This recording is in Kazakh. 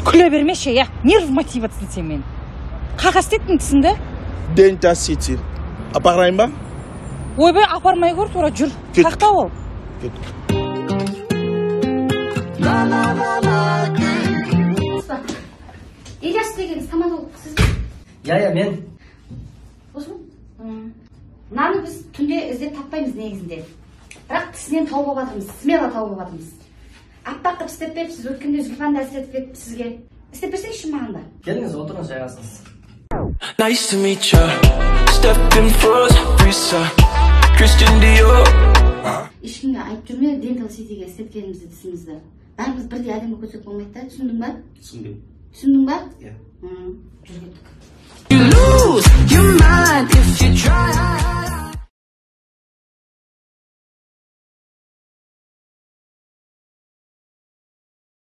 Күле бермеші, иә, нерв мотивация сен мен. Қаға істеттің тісіңді? Дента Сити. Апарайын ба? Ойбай, апармай көр, тура жүр. Кеттік. Қақта ол. Кеттік. Ильяс деген стоматолог сіз бе? Иә, иә, мен. Осы ма? Мынаны біз түнде іздеп таппаймыз негізінде. Бірақ тісінен тауып алып жатырмыз, смело тауып алып жатырмыз. Аппақ қылып істеп беріп, сіз өткенде Зүлфан да істетіп беріп сізге. Істеп берсеңізші маған да. Келіңіз, отырыңыз, жайғасыңыз. Nice to meet ya. Stepped in froze, Lisa, Christian Dior. Ешкімге айтып жүрме, Dental City'ге істеткенімізді тісімізді. Бәріміз бірдей әдемі көрсек болмайды да, түсіндің ба? Түсіндім. Түсіндің ба? Иә. Жүр кеттік. You lose your mind if you try.